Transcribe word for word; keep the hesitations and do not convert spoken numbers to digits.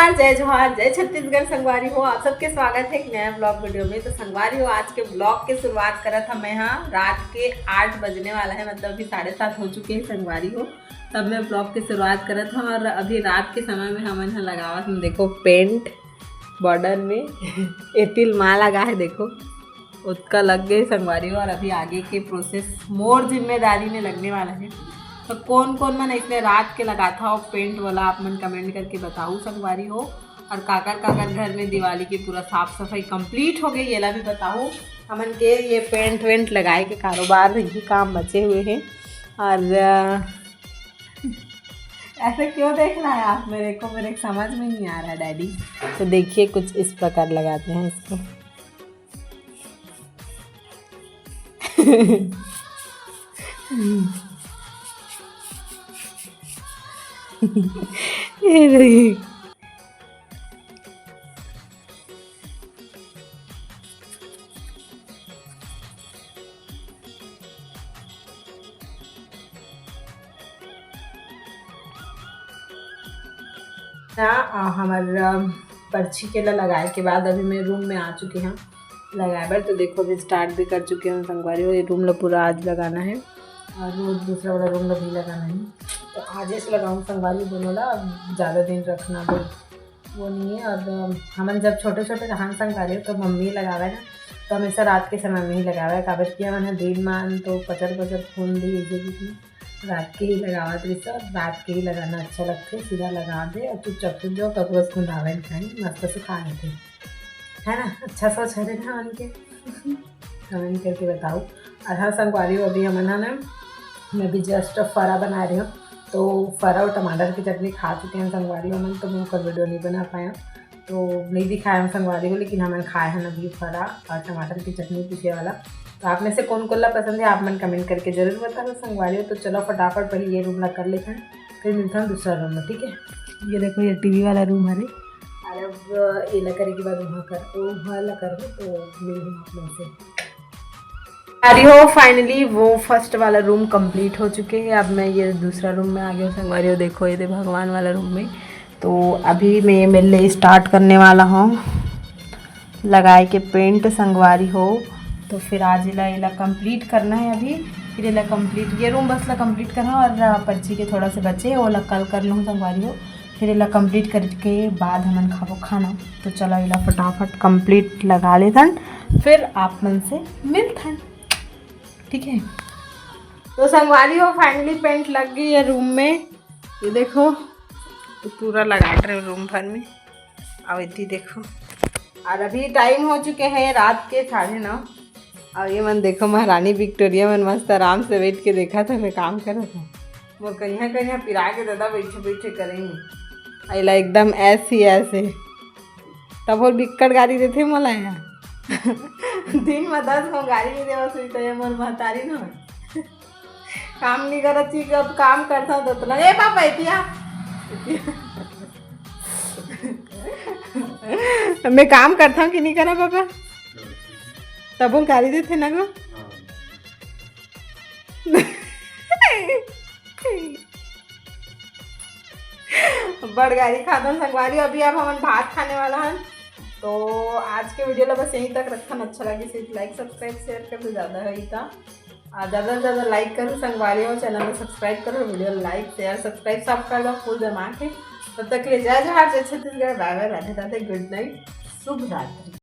जोहार, जय जोहार, जय छत्तीसगढ़। संगवारी हो, आप सबके स्वागत है एक नया ब्लॉग वीडियो में। तो संगवारी हो, आज के ब्लॉग के शुरुआत करत हा मैं हा रात के आठ बजने वाला है, मतलब अभी साढ़े सात हो चुके हैं संगवारी हो। तब मैं ब्लॉग के शुरुआत करत हा और अभी रात के समय में हमन हा लगावत हन, देखो, पेंट बॉर्डर में एतिल माँ लगा है, देखो, ओतका लग गए संगवारी हो। और अभी आगे के प्रोसेस मोर जिम्मेदारी में लगने वाला है। तो कौन कौन मन इसने रात के लगाथा हो पेंट वाला, आप मन कमेंट करके बताओ संगवारी हो। और काकर काकर घर में दिवाली की पूरा साफ सफाई कंप्लीट हो गई, येला भी बताओ। हमन के ये पेंट वेंट लगाए के कारोबार, यही काम बचे हुए हैं। और अ, ऐसे क्यों देख रहा है आप मेरे को? मेरे समझ में नहीं आ रहा डैडी। तो देखिए, कुछ इस प्रकार लगाते हैं इसको। ये रही। ना, अ, हमर, अ, पर्ची के ला लगाए के बाद अभी मैं रूम में आ चुके हूँ लगाए बर। तो देखो, अभी स्टार्ट भी कर चुके हैं संगवारी हो। ये रूम ला पूरा आज लगाना है और वो दूसरा वाला रूम ला भी लगाना है। तो आज ऐसे लगाऊँ संगवारी दोनों ला, ज़्यादा दिन रखना भी वो नहीं है। और, अ, हमन जब छोटे छोटे रहन संगवारी हो तो मम्मी लगावे ना, तो हमेशा रात के समय में ही लगावे, काबर कि हमन ह दिन मान तो पचर पचर फोन भी इधर बीच में रात के ही लगावत रहिस, और रात के ही लगाना अच्छा लगथे। सीधा लगा दे और चुपचाप सुत जाओ, ककरो से कुंदावे नहीं, मस्त से खा लेथे, है ना? अच्छा सोच है ना हमन के। कमेंट करके बताओ। और हाँ संगवारी हो, अभी हमन हा ना, मैं भी जस्ट फरा बना रही हूँ, तो फरा और टमाटर की चटनी खा चुके हैं संगवारी हो मन, तो मैं ओकर वीडियो नहीं बना पाया, तो नहीं दिखाया हम संगवारी हो, लेकिन हमन खाए हैं अभी फरा और टमाटर की चटनी पीसे वाला। तो आप में से कौन कोन ला पसंद है, आप मन कमेंट करके जरूर बताओ संगवारी हो। तो चलो फटाफट पहले ये रूम ला कर लेते हैं, फिर मिलते हैं दूसरा रूम में, ठीक है? ये देखो, ये टीवी वाला रूम हरे, और अब एला करे के बाद वहाँ कर, वहाँ ला करबो, तो मिलहूँ आप मन से। संगवारी हो, फाइनली वो फर्स्ट वाला रूम कंप्लीट हो चुके हैं। अब मैं ये दूसरा रूम में आ गया हूँ संगवारी हो। देखो, ये दे भगवान वाला रूम में। तो अभी मैं ये मेरे लिए स्टार्ट करने वाला हूँ लगाए के पेंट संगवारी हो। तो फिर आज इला, इला कंप्लीट करना है अभी। फिर इला कंप्लीट, ये रूम बस ला कंप्लीट करना और पर्ची के थोड़ा से बचे, वो ला कल कर लूँ संगवारी हो। फिर इला कंप्लीट करके बाद हमन खाबो खाना। तो चलो, इला फटाफट कंप्लीट लगा लेथन, फिर आप मन से मिलथन, ठीक है? तो संगवारी हो, फाइनली पेंट लग गई है रूम में। ये देखो, ये पूरा लगा रहे रूम भर में। अब इतनी देखो, और अभी टाइम हो चुके हैं रात के साढ़े नौ। और ये मन देखो, महारानी विक्टोरिया मन मस्त आराम से बैठ के देखा था, मैं काम कर रहा था। वो कहीं कहीं पिरा के दादा बैठे बैठे करेंगे। अइला एकदम ऐसी ऐसे, तब वो बिक्कट गारी देथे मोला यहाँ। दिन में दस गो गारी भी देवा सुई तो ये मोर महतारी न होय। काम नहीं करत थी, अब काम करता हूँ तो लगे, "ए पापा, इतिया।" मैं काम करता हूँ कि नहीं करा पापा? तब वो गारी देथे ना गो। बड़ गारी खादन संगवारी। अभी अब हमन भात खाने वाला हन। तो आज के वीडियो ला बस यहीं तक रखन। अच्छा लगे सिर्फ लाइक, सब्सक्राइब, शेयर कर दो, ज़्यादा है इतना। और ज़्यादा से ज़्यादा लाइक करो संगवारी हो, चैनल को सब्सक्राइब करो, वीडियो लाइक, शेयर, सब्सक्राइब सब कर दो फुल जमा के। तब तक के लिए जय जोहार, जय छत्तीसगढ़, बाय बाय, राधे राधे, गुड नाइट, शुभ रात्रि।